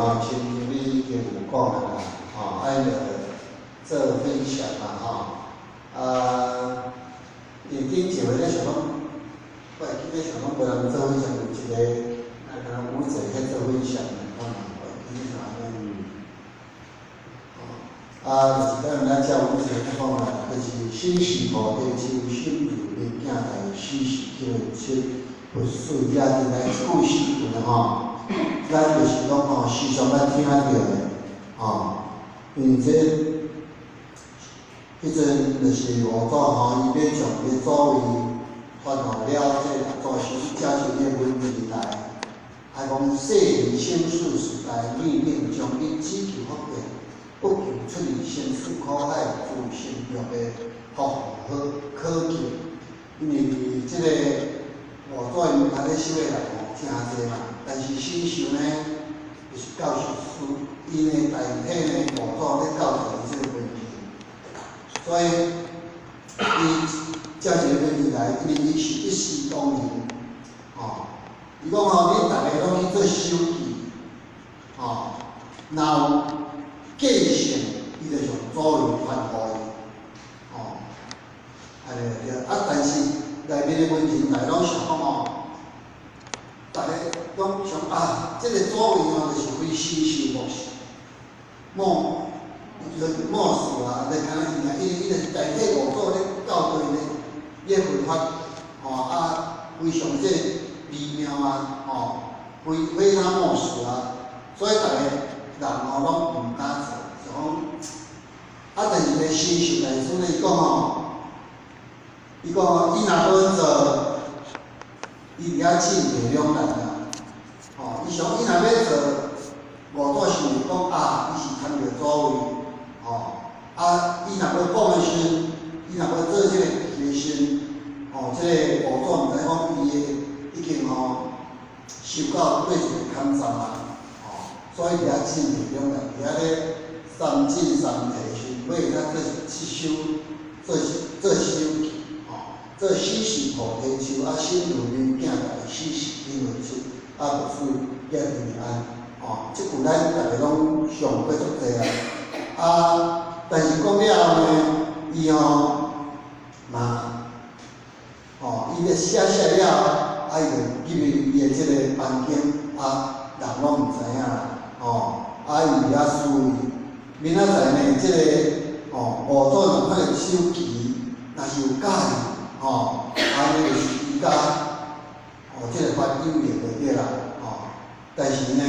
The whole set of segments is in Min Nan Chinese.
吼，親像你已經有講啊啦，吼，愛著做分享嘛吼，啊，因為頂一回咧想講，我會記得想講無人做分享，有一個啊，敢若舞者去做分享的款嘛，我會記得是按呢。啊，就是咱咱遮舞者咧講啦，就是死是菩提樹，心如明鏡台，死是叫七佛水也佇來這句詩句吼，咱就是講吼，時常愛聽著的，吼，因為這彼陣就是五祖吼，伊欲將伊祖位傳予了這個祖師，才是伊的文字來，還講世人生死時代，命定將日只求福變，不求出離生死苦海，自成欲的福好可求。因為這個五祖因較咧修的人吼誠濟嘛，但是神秀呢，就是教授師，伊呢代替呢五祖咧教導伊這個文字，所以伊才一個問題來，因為伊是一視同仁，吼，伊講吼，恁逐个攏去做守記，吼，若有繼承，伊就從祖位傳予伊，吼，按呢對。啊，但是內面的問題，大家攏想講吼，逐个攏想啊，這個祖位吼，就是非神秀莫屬，莫就是莫屬啊，來敢若伊啊，因為伊就是代替五祖咧教導伊咧，伊的佛法，吼啊，非常這個微妙啊，吼，非非他莫屬啊，所以逐个人吼攏毋敢做，就講，啊，但是咧神秀大師咧伊講吼，伊講吼，伊若無做，伊佇遐進退兩難啊，吼，伊想伊若欲做，五祖想會講啊，伊是貪著祖位，吼，啊，伊若無講的時陣，伊若無做這個決心，吼，這個五祖毋知講伊的已經吼受到對一個坎站啊，吼，所以佇遐進退兩難，佇遐咧三進三退時，尾才做七首，做做守記，吼，做死是菩提樹，啊，心如明鏡台，死是因為出，啊，佛水也平安，吼，這句咱逐个攏上過足濟啊，啊，但是講了後呢，伊吼嘛，吼，伊咧寫寫了後，啊，伊就入去伊的這個房間，啊，人攏毋知影啦，吼，啊，伊佇遐思維，明仔載呢，這個吼，五祖若看著手旗，若是有佮意，吼，按呢就是伊佮，吼，這個法有緣就對啦，吼，但是呢，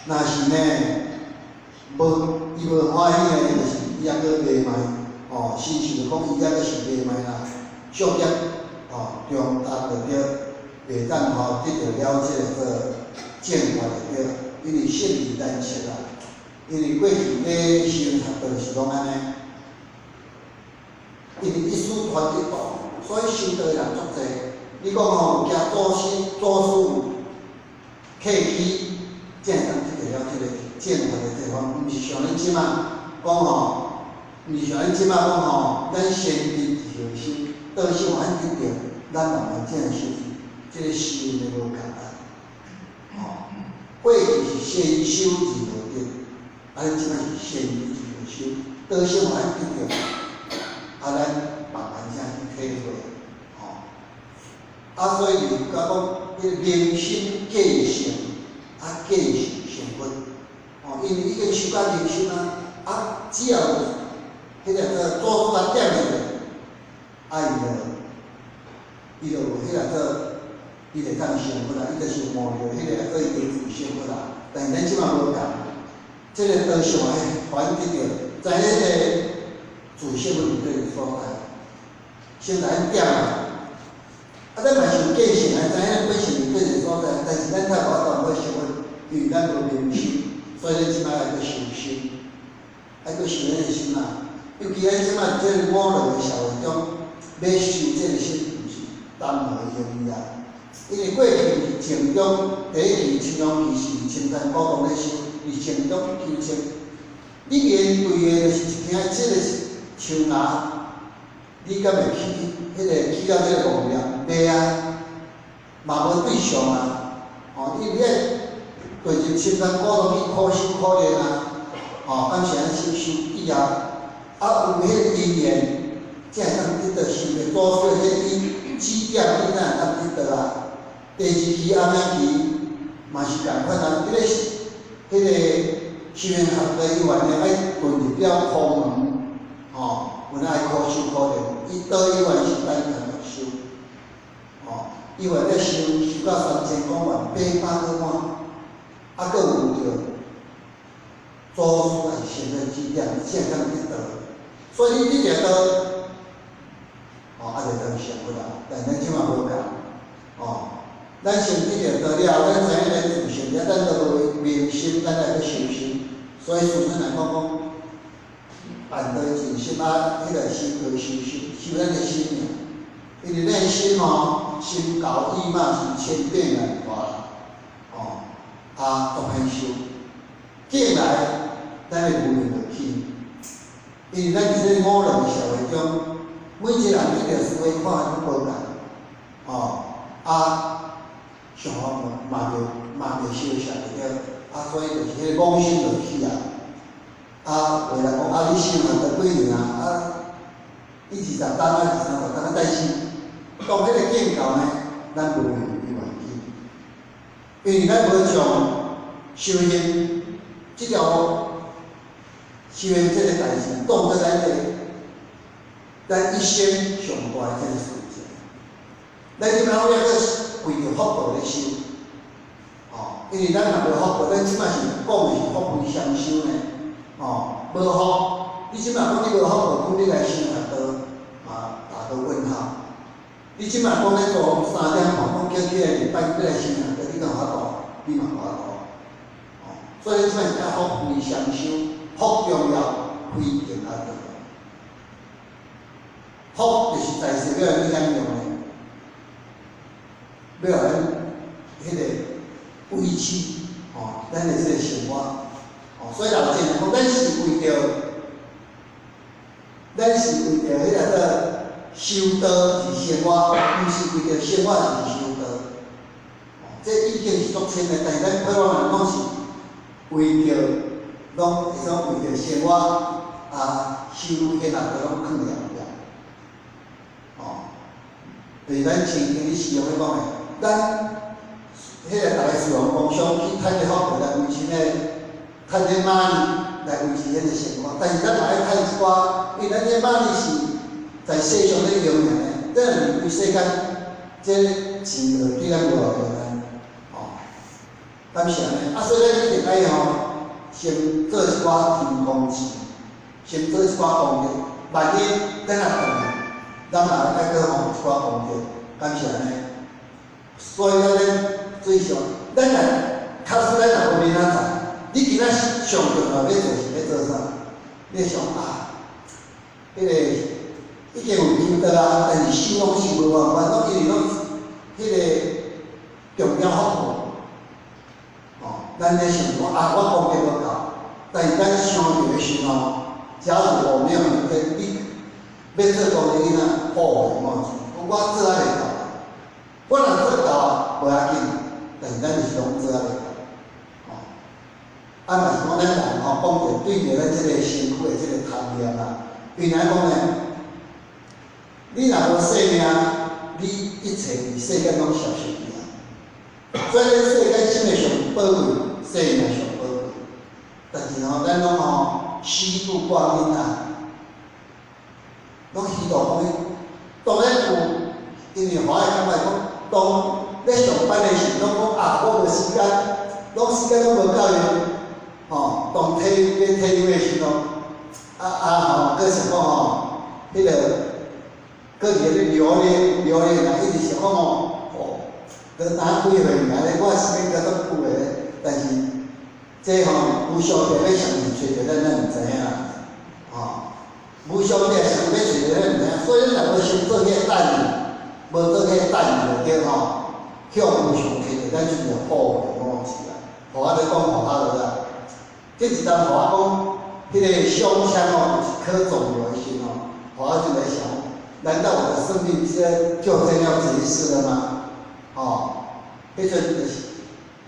若是呢，無伊無歡喜呢，就是伊猶閣袂賣，吼，事實就講伊猶閣是袂賣啦，宿業吼中達就對，袂當吼得著了這個做正法就對，因為性理難測啦，因為過去咧修學就是攏按呢，因為一師傳一徒，所以修道的人足濟。你講吼，有驚祖師祖師有客氣，才會當得著了這個正法的地方，毋是像恁這馬講吼，毋是像恁這馬講吼，咱先得後修，倒修還得著，咱慢慢才會修，這個修的無仝啊。吼，過去是先修而後得，啊，咱這馬是先得後修，倒修還得著，啊，咱慢慢才去體會，吼。啊，所以就講講，彼個明心見性，啊，見性成佛，吼，因為已經修到明心啊，啊，只要彼個做祖師仔點入去，啊，伊就有彼個做，伊就當成佛啦，伊就是悟著彼個做已經自成佛啦。但是咱這馬無仝，這個道相的還得著，在彼個自性佛佇佗個所在，先來點啊。啊，咱嘛是有見性啊，知影本性佇佗個所在，但是咱較無法度欲成佛，因為咱無明心，所以咱這馬愛閣修心，愛閣修彼個心啊。尤其咱這馬佇這個五倫的社會中，欲修這個心，毋是談何容易啊！因為過去是靜中，第一期青陽期是青山古洞咧修，佇靜中去求證。你面對的就是一件這個樹芽，你敢會起彼個起到這個五念？袂啊，嘛無對象啊！吼，因為愛坠入深山苦中去苦修苦練啊，吼，敢是按呢修修止啊？啊，有彼个因緣，才會當得到修的祖師彼個指點，你才會當得到啊。第二期、暗暝期嘛是仝款啊，彼個修行學的伊原來愛遁入了空門，吼，有哪愛苦修苦練，伊倒伊原是丹田來修，吼，伊原咧修修到3000公萬800個滿，啊，閣有著祖師來先來指點，才會當得到。所以你得著道，吼，啊，就當成佛啦。但咱這馬無仝，吼，咱先得著道了，咱知影咱自性了，咱就無明心，咱來去修心。所以師尊來講講，辦道靜心啊，彼個修道修心，修咱的心爾。因為咱心吼，心猴意馬是千變萬化，吼，啊，都歹修。進來，咱的無明就起。因為咱佇這個五倫社會中，每一個人得著思維看法攏無仝，吼，啊，想法嘛袂嘛袂相像對，啊，所以就是彼個妄心就起啊。啊，有人講啊，你修行得幾年啊？啊，你20冬啊，20、30冬啊，但是當彼個見到呢，咱無明伊嘛起，因為咱無將修行這條修行這個代誌當做咱的咱一生上大的這個事情。咱這擺攏抑閣為著福報咧修，吼，因為咱若無福報，咱這擺是講的是福慧雙修呢，吼，無福，你這擺講你無福報，講你來修學道，嘛打個問號。你這擺講咧做3點半，講叫起來禮拜欲來修學道，你敢有法度？你嘛無法度。吼，所以這擺是愛福慧雙修，福重要，慧更較重要。福就是在世欲予你享用的，欲予咱彼個維持，吼，咱的這個生活。吼，所以老前人講，咱是為著彼個做修道是生活，毋是為著生活是修道。吼，這已經是足深的，但是咱普通人攏是為著，攏會使為著生活啊，修顯啊，都攏囥佇後壁。吼，就是咱親像你師父咧講的，咱彼個逐个思維工商去趁這福報來維持呢，趁這 money 來維持彼個生活，但是咱嘛愛趁一寡，因為咱這 money 是在世上咧用爾呢，咱若離開世間，這錢就對咱無偌用啊，吼，敢是按呢？啊，所以咱一定愛吼，先做一寡天公事，先做一寡功德，萬一咱若轉去，咱嘛愛閣吼一寡功德，敢是按呢？所以咱咧追求，咱若假使咱若無明仔載，你今仔上重要欲做是欲做啥？你想啊，彼個已經有修道啊，但是修攏修無完全，攏因為攏彼個重點福報，吼，咱咧想講啊，我功德無夠，但是咱想著的時候，假如我沒有明天，你欲做功德囡仔，後悔莫及。我做還袂到，我若做到無要緊，但是咱就是攏做還袂到，吼。啊，若是講咱人吼，講著對著咱這個身軀的這個貪念啊，因為按講呢，你若無生命，你一切佇世間攏消失去啊。所以世間啥物上寶貴？生命上寶貴。但是吼，咱攏吼虛度光陰啊，攏虛度光陰。當然有，因為我會感覺講，當咧上班的時，攏講啊，我無時間，攏時間攏無夠用，吼，當退欲退休的時陣，啊啊吼，閣想講吼，彼個閣佇咧留戀留戀啊，一直想講吼，哦，閣當幾歲爾咧，我時間閣足久的咧，但是這吼無相片欲啥時揣著咱，咱毋知影，吼，無相片啥時欲揣著咱毋知影，所以咱若無先做彼個等，無做彼個等就對吼，向無常摕著咱就是後悔莫及啊！予我咧講，予我落啊，這一當予我講，彼個胸腔哦，有一顆腫瘤的時吼，予我就來想，難道我的生命現在就這樣結束了嗎？吼，彼陣就是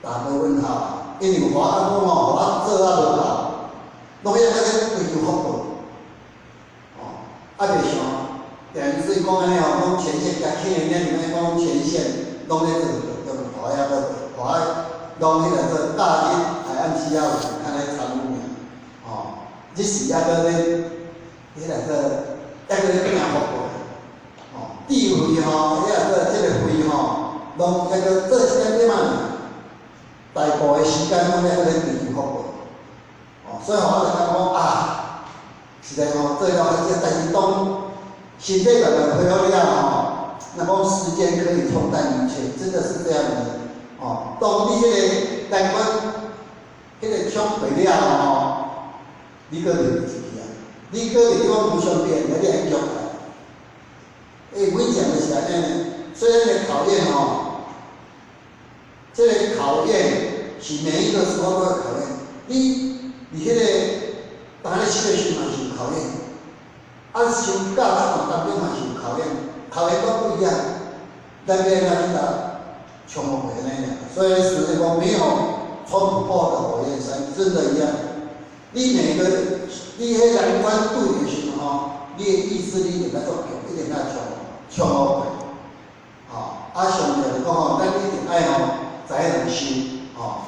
打個問號啊！因為有華講吼，我做啊無夠，攏遐咧追求福報，哦，啊袂像電視講按呢吼，講前線加起來，爾講前線攏咧做，對無？華遐個華攏彼個做假日下暗時仔有較咧參與爾，哦，日時猶閣咧彼個做，猶閣咧拼福報，哦，智慧吼，彼個做這個慧吼，攏猶閣做一點點仔爾。大部分時間攏咧咧追求福報，哦，所以吼，我就感覺講啊，實在吼做了較少，但是當身體慢慢恢復了吼，那講時間可以沖淡一切，真的是這樣的，哦，當你彼個難關彼個衝過了吼，你閣袂入去啊，你閣袂講無相變，你愛強來。欸，每一項就是按呢，所以咱的考驗吼。這個考驗是每一個時候都會考驗。你佇彼個當咧修的時嘛是有考驗，啊修到這段當中嘛是有考驗，考驗都不一樣。咱欲按怎去共衝過按呢爾，所以實際講沒有衝不破的火焰山，真的一樣。你每個你彼難關對的時陣吼，你的意志力一定愛足強，一定愛衝衝過。吼，啊上帝就講吼，咱一定愛吼知影修，吼。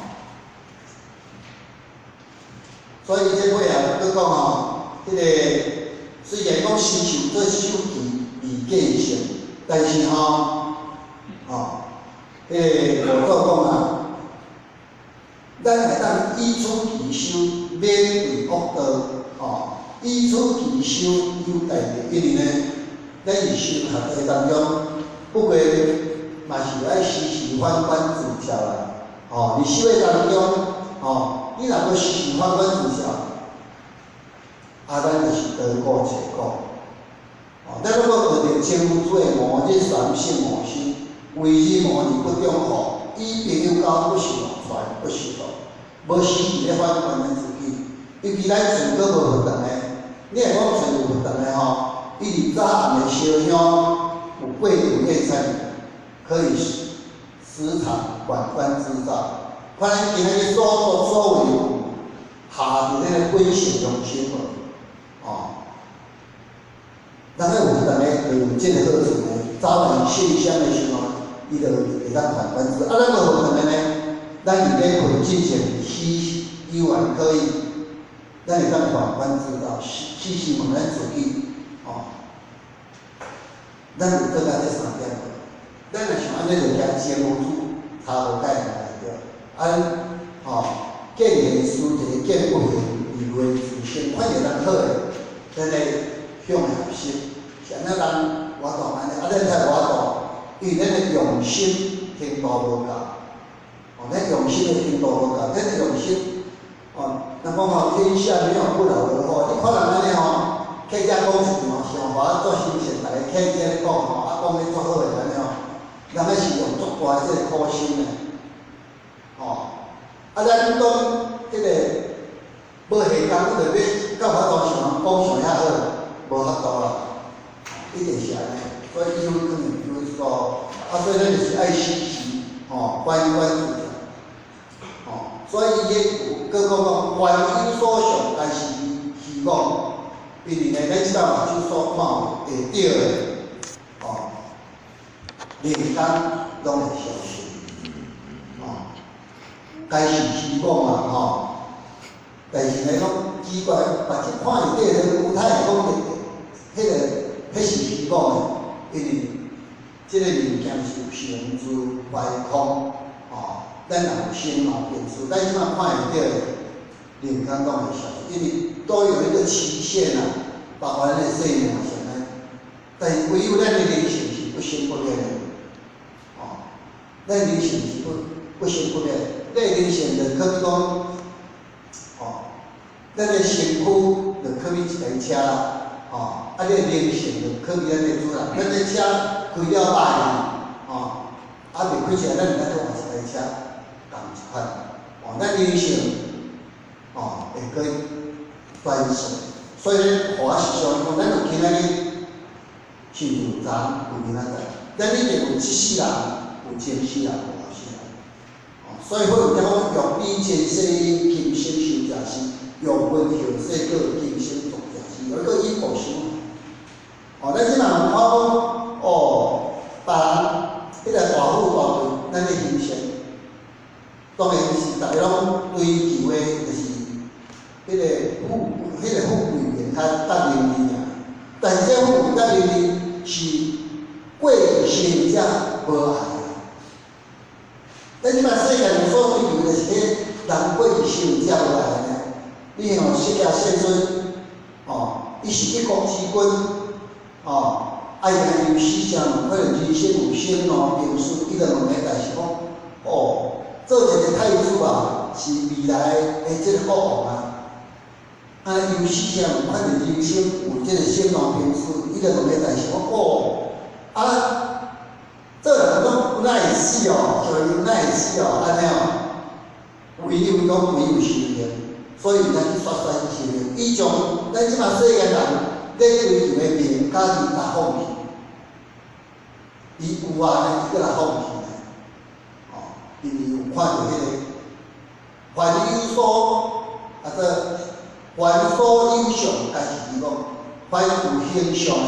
所以這尾啊，閣講吼，彼個雖然講修受做修持未見性，但是吼，吼，彼個五祖講啊，咱會當以此祈修免墮惡道，吼，以此祈修有大利，因為呢，咱佇修學的當中，不過嘛是愛時時反觀自照啦，吼，佇修的當中，吼，你若無時時反觀自照，啊，咱就是得過且過。哦，咱如果學著前夫做五日三省吾身，為日無而不中苦，以朋友交不是傳不是道，無時時咧反觀咱自己，尤其咱自閣無佛堂的，你若講揣有佛堂的吼，伊佇早暗的燒香有過度宴餐，可以時常反觀自照。看咱今仔日所作所為下佇咱的本性中心無？哦，人咧有佛堂的就有這個好處呢。早晚獻香的時候，伊就會當反觀自。啊，咱無佛堂的呢，咱佇咧睏之前，時猶原可以，咱會當反觀自照，時時問咱自己，哦，咱有做到這三點無？咱若像按呢，就行前無主，差無改來對。啊，吼，見賢思齊，見不賢而為自省。看著人好的，咱來向學習。啥物人活動按呢？啊，咱才無法度，因為咱的用心程度無夠。哦，咱用心的程度無夠，咱的用心，哦，人講吼，天下沒有不勞而獲。你看人按呢吼，客家講一句吼，上華做新鮮，逐个客家咧講吼，啊講咧足好的按呢吼，人彼是用足大的這個苦心的，吼。啊，咱講彼個無下工，你就欲到法度像人講像遐好，無法度啦，一定是按呢。所以伊有可能就是說，啊，所以咱就是愛時時吼反觀自照，吼。所以伊閣講講，凡有所想，皆是虛妄。因為呢，咱這擺目睭所看會著的，吼，靈感攏會消失，吼，皆是虛妄啊，吼。但是呢，講奇怪，目睭看會著的，有太會講彼個，彼是虛妄的，因為這個物件是有成住壞空，吼，咱若有生老病死，咱這擺看會著的，靈感攏會消失，因為都有一個期限啊，包括咱的生命嘛是按呢。但是唯有咱的靈性是不生不滅的，哦，咱靈性是不生不滅，咱的靈性就好比講，哦，咱的身軀就好比一台車啦，哦，啊，你的靈性就好比咱的主人，咱的車開了百年，哦，啊，袂開車，咱毋知閣換一台車，仝一款，哦，咱靈性，哦，會閣轉世，所以咧，我是想講，咱有今仔日是有昨有明仔載，咱一定有這世人，有前世人，有後世人，哦，所以佛有講欲彼前世因，今生修正事；欲聞後世果，今生作正事。有一個因果循環。哦，咱這馬看講，哦，別人彼個大富大貴，咱咧欣羨。當然是逐个攏追求的，就是彼個富貴榮較名利爾。但是這富貴佮名利是過去生才無愛的。咱這擺世間上所追求的是彼人過去生才無愛的。你像釋迦世尊，哦，伊是一國之君，哦，啊伊若有死聲，可能人生有生老病死，伊就問個代志講，哦，做一個太子啊，是未來的這個國王啊。啊，有死聲，可能人生有這個生老病死，伊就問個代志講，哦，啊，做人講有哪會死哦？像伊有哪會死哦？按呢哦，因為講伊有修行，所以伊才去率先修行。伊將咱這馬世間人咧追求的名佮利共放棄，伊有啊，伊閣來放棄呢？哦，因為有看著彼個凡有所啊，這凡所有相，皆是虛妄；凡有形象的，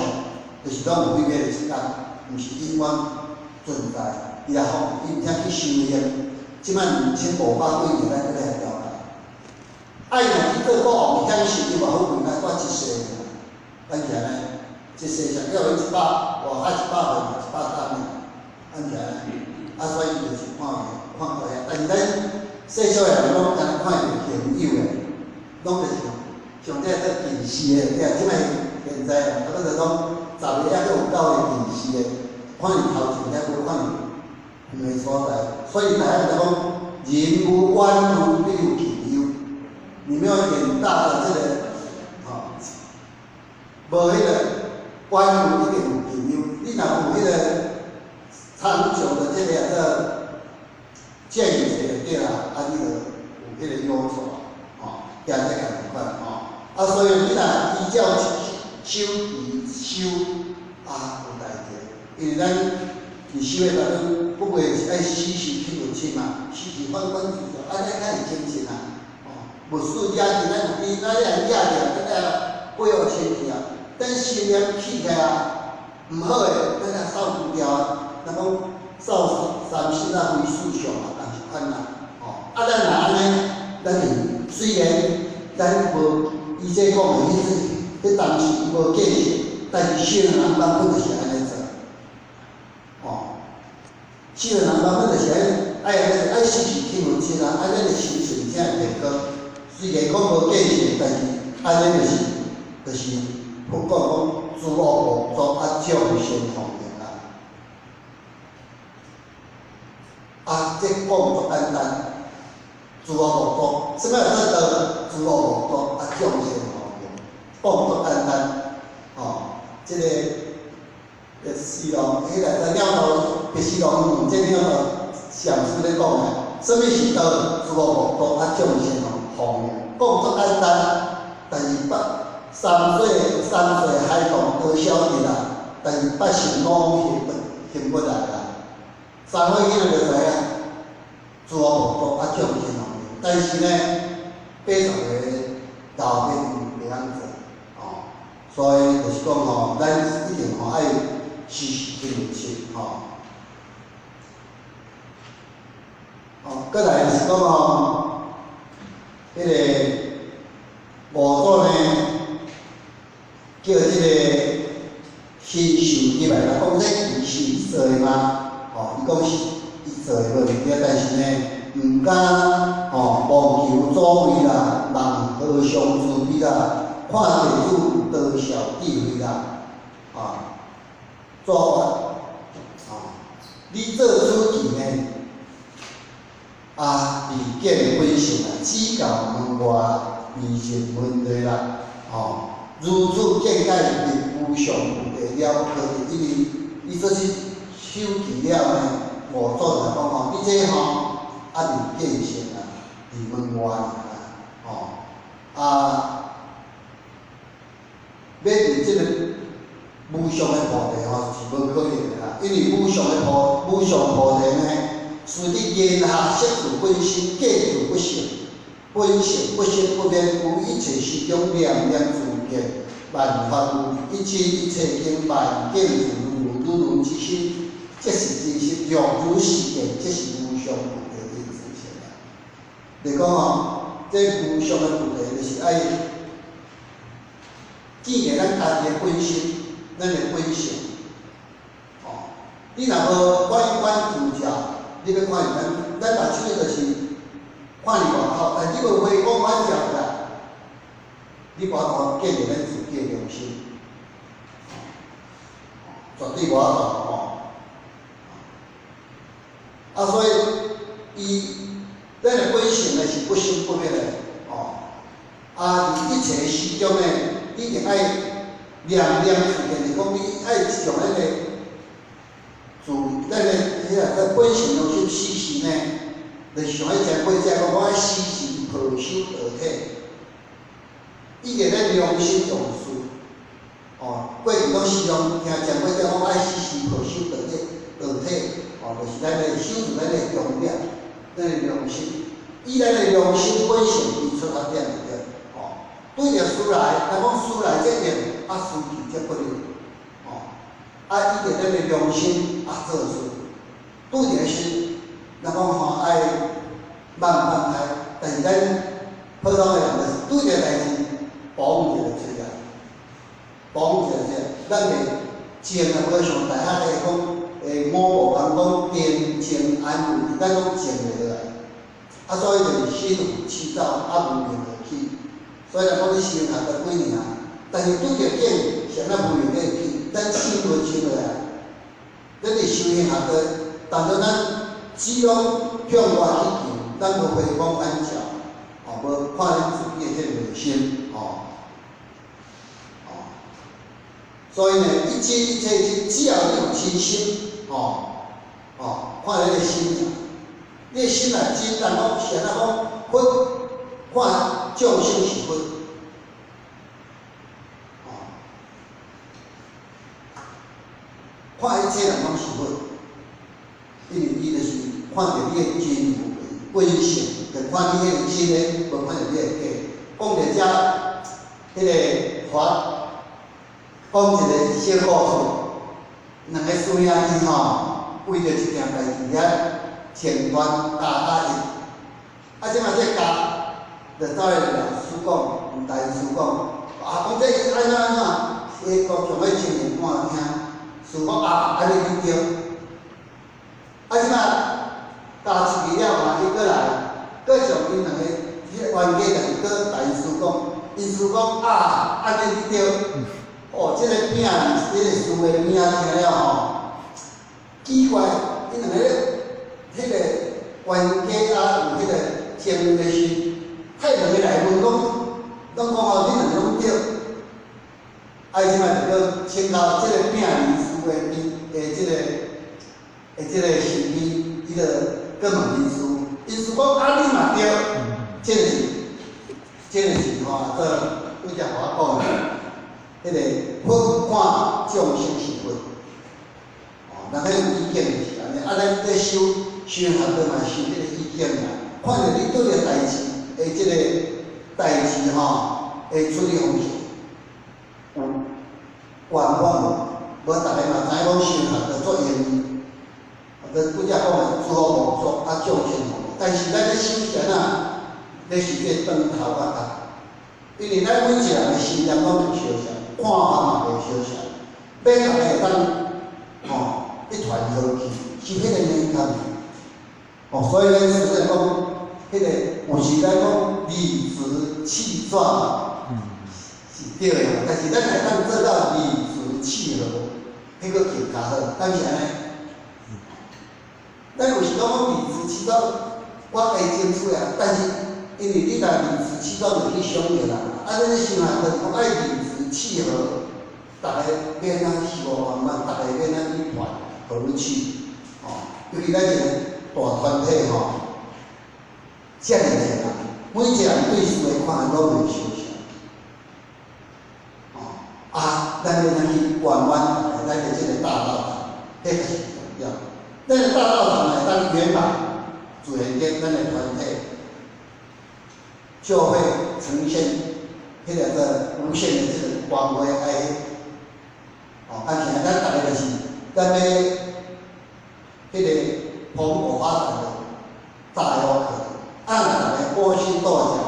就是攏有毀滅的一天，毋是永遠存在。伊來放，伊毋聽去修行。這擺2500幾年，咱閣來了解。啊，伊若去做國王，享受伊偌好貴，咱煞一世爾。咱是按呢，一世上叫伊一百，活較100歲嘛，100冬爾，咱是按呢。啊，所以就是看看過遐，但是咱世俗的人攏敢若看著現有的，攏就是上這做近視的，對啊，這擺現在啊，差不多講10個抑閣有9個近視的，看佇頭前遐無看佇遠的所在，所以台灣就講人無遠慮，必有近憂。你沒有遠大的這個，吼，無彼個遠慮一定有近憂。你若有彼個長久的這個叫見解對啦，啊，你就有彼個憂愁，吼，行這仝款吼。啊，所以你若依照守持修啊，有代誌，因為咱佇修的當中，不過是愛時時去問心嘛，時時反觀自照，按呢較會清醒啊。哦，無事惹起咱有邊，咱來惹著，咱來背後清氣啊。等心念起來啊，毋好的，咱來掃除掉啊。若講掃三身啊，非四相啊，仝一款啦。哦，啊，咱若按呢，咱是雖然咱無伊這講的彼當時伊無見識，但是聖人版本就是按呢做。哦，聖人版本就是愛愛愛時時去問心啊，按呢的心性才會提高。雖然講無見識，但是按呢就是佛講講諸惡莫作，啊，眾善奉行啦。啊，這講足簡單，諸惡莫作，啥物叫做道？諸惡莫作，啊，眾善奉行，講足簡單，吼，這個白四郎，彼個在鳥道，白四郎問這鳥道禪師咧講的，啥物是道？諸惡莫作，啊，眾善奉行，講足簡單，但是八三歲孩童都曉得啦，但是百姓攏行不來啦。3歲囡仔就知影，諸惡莫作，啊，眾善奉行。但是呢，80個老爸袂曉做，吼，所以就是講吼，咱一定吼愛時時去認識吼。哦，閣來就是講吼，彼個五祖呢，叫這個神秀入來啦，講這其實是伊做的嗎？吼，伊講是伊做的無毋對，但是呢，毋敢吼妄求祖位啦，望和尚慈悲啦，看弟子多少智慧啦，啊，做法，吼，你做主持呢？啊，未見本性啦，只教門外，未入門內啦，吼，如此見解入無上菩提了不可得，因為伊說是修持了呢，五祖就講吼，你這吼啊未見性啊，佇門外爾啦，吼，啊，欲入這個無上的菩提吼是無可能的啦，因為無上的菩無上菩提呢，是伫言下識自本心，見自不性，本性不生不滅，故一切時中念念自見，萬法無一真一切經萬境自如如如之心，這是真實。若如是見，這是無上菩提的自性啊！你講吼，這無上的菩提就是愛見著咱家己的本心，咱的本性。哦，你若無反觀自照，你欲看見咱，咱目睭就是看佇外口，但你無回光返照啦，你無法度見著咱自己的良心，絕對無法度吼。啊，所以伊咱的本性呢是不生不滅的，哦。啊，佇一切時中呢，你一定愛念念自見，就是講你愛將咱的自咱的彼個本性良心時時呢，就是像彼前輩者講，講愛時時抱守道體，伊個咱良心重視，哦，過去攏時常聽前輩者講愛時時抱守道體，道體，哦，就是咱的守住咱的重點，咱的良心，以咱的良心本性為出發點就對，哦，對著事來，若講事來則應，啊事去則不應，哦，啊依著咱的良心啊做事，拄著時，若講吼愛慢慢開，但是咱普通的人就是拄著代誌，嘣一下出來，嘣一下出來，咱會靜啊，無像大漢的講，五無人講定靜安穩，咱攏靜袂落來，啊，所以就是心浮氣躁，啊無明就起。所以來講，你修行學幾年啊，但是拄著境，啥物無明會起，咱心無靜落來。咱佇修行學的，當作咱只攏向外去求，咱無回光返照，哦，無看咱自己的彼個內心，哦，哦，所以呢，一真一切真，只要你有真心，哦，哦，看你的心，你的心若真，人講是按怎講，佛看眾生是佛，哦，看一切人攏是佛，因為伊就是看著你的真如本性，就看你彼個真的，無看著你的假。講著遮，彼個佛講一個小故事，兩個師兄弟吼，為著一件代誌遐爭端加打一，啊，這馬這加就走來老師講，大師講，啊，講這按怎按怎，伊講像欲情形看聽，師講啊，按呢你對，啊，這馬加出去了嘛，伊閣來，閣將𪜶兩個彼個冤家代誌閣大師講，𪜶師講啊，按呢你對，哦，這個餅，這個師的名聽了吼，奇怪，𪜶兩個彼個冤家啊，有彼個爭的時，彼兩個來問講，攏講哦，恁兩個攏對，啊，伊這擺就閣請到這個餅離師的邊的這個的這個是非，伊就閣問𪜶師，𪜶師講啊，你嘛對，這個是，這個是吼，做拄才我講的，彼個佛看眾生是佛，哦，人彼有意見就是按呢，啊，咱咧修修學的嘛修彼個意見啦，看著你拄著代誌的這個代誌吼，的處理方式有圓滿無？無逐个嘛知影講修學著足容易，啊，閣拄才講的諸惡莫作，啊，眾生無，但是咱咧修是按怎？咧是這當頭仔角，因為咱每一個人的心念攏袂相像，看法嘛袂相像，欲逐个會當吼一團和氣，是彼個難堪。哦，所以咱師父講，彼個有時咱講理直氣壯是對的，但是咱會當做到理直氣和，彼個更較好，敢是按呢？咱有時講講理直氣壯，我會爭取啊，但是因為你若理直氣壯就去傷著人，啊，咱咧想啊，就是講愛理直氣和，逐个免啊受圓滿，逐个免啊一團和氣，哦，尤其咱一個大團體吼，遮爾濟人，每一個人對事的看法攏袂相像，哦，啊，咱欲按怎去圓滿逐个，咱的這個大道，彼才是重要。咱大道場來當圓滿自然間，咱的團體就會呈現彼個個無限的這個光輝愛。哦，啊，現在咱逐个就是咱欲彼個蓬勃發展的炸藥殼，啊，逐个勾心鬥角，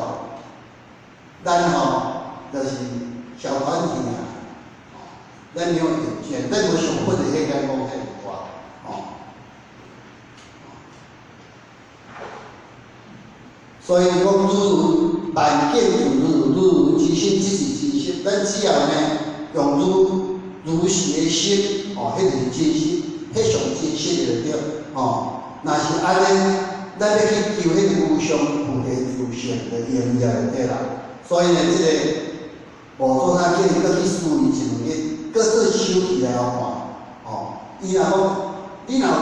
咱吼就是小團體啊，咱沒有遠見，咱無想佛的彼個講彼個話，哦。所以講，如如萬境自如，如如之心，即是真心。咱只要呢，用如如實的心，哦，彼就是真心，彼上真實就對，哦。若是按呢，咱欲去求彼個無上菩提自性，就用了就對啦。所以呢，這個無做啥叫伊閣去思維一兩日，閣做手起來看，哦。伊若講，你若有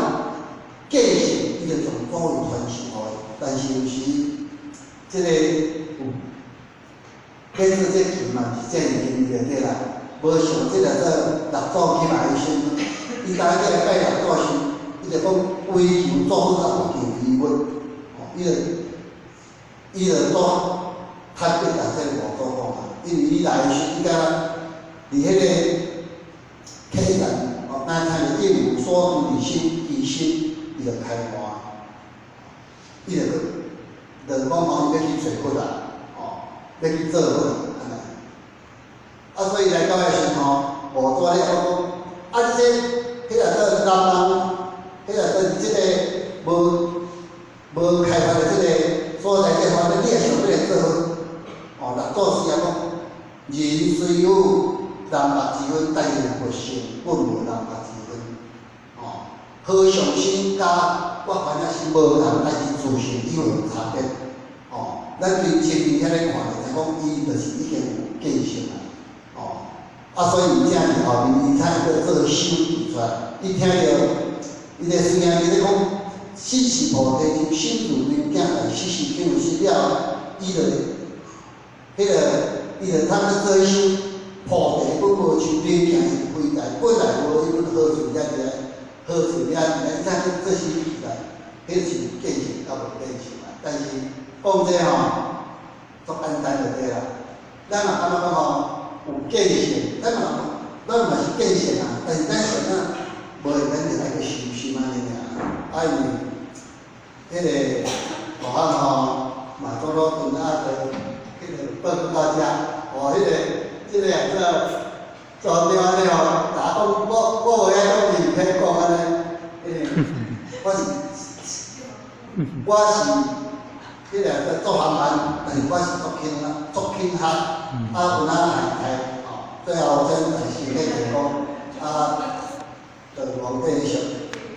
見性，伊就從祖位傳承予伊。但是有時，這個有，欲做這琴嘛是這樣容易就對啦。無像這個做六祖起來的時陣，伊當起來拜六祖時，伊就講唯求做佛啊，不求彼物。哦，伊就做坦白共這個五祖講啊，因為伊來的時，伊敢若佇彼個客棧，哦，若聽著應無所住而生其心，伊就開悟。伊就去，就講吼，伊欲去揣佛啊，哦，欲去做佛按呢。啊，所以來到彼時吼，五祖咧講，啊，這彼個做南方，彼個做這個無開發的這個所在地方，你也想欲來做佛？哦，六祖時啊講，人雖有南北之分，但是佛性本無南北之分。哦，和尚心佮我煩惱心無仝，但是自性伊有差別。哦，咱對前面遐咧看，就講伊就是已經有見性啊。哦，啊，所以才佇後面伊才會閣做手出來。伊聽著，伊咧雖然伊咧講，心是菩提心，心如明鏡，但時時聽有心了，伊就彼個，伊就通去做手，菩提本無樹，明鏡是非台，本來無一物，何處惹佇來？何處惹佇來？伊才去做手出來，彼是見性佮無見性啊。但是講這吼，足簡單就對啦。咱若感覺講吼有見性，咱嘛是見性啊，但是咱想啊，無會咱就愛去修心按呢爾。啊，因為彼個大漢吼，嘛做落陣啊，就彼個報告到遮，哦，彼個這個也做做對按呢吼，若講我無愛講伊唔免講按呢，因為我是彼個做做航班，但是我是足輕啊，足輕學，啊有哪害害，哦，最後真大師咧就講，啊，就王繼續。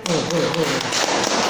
好好好。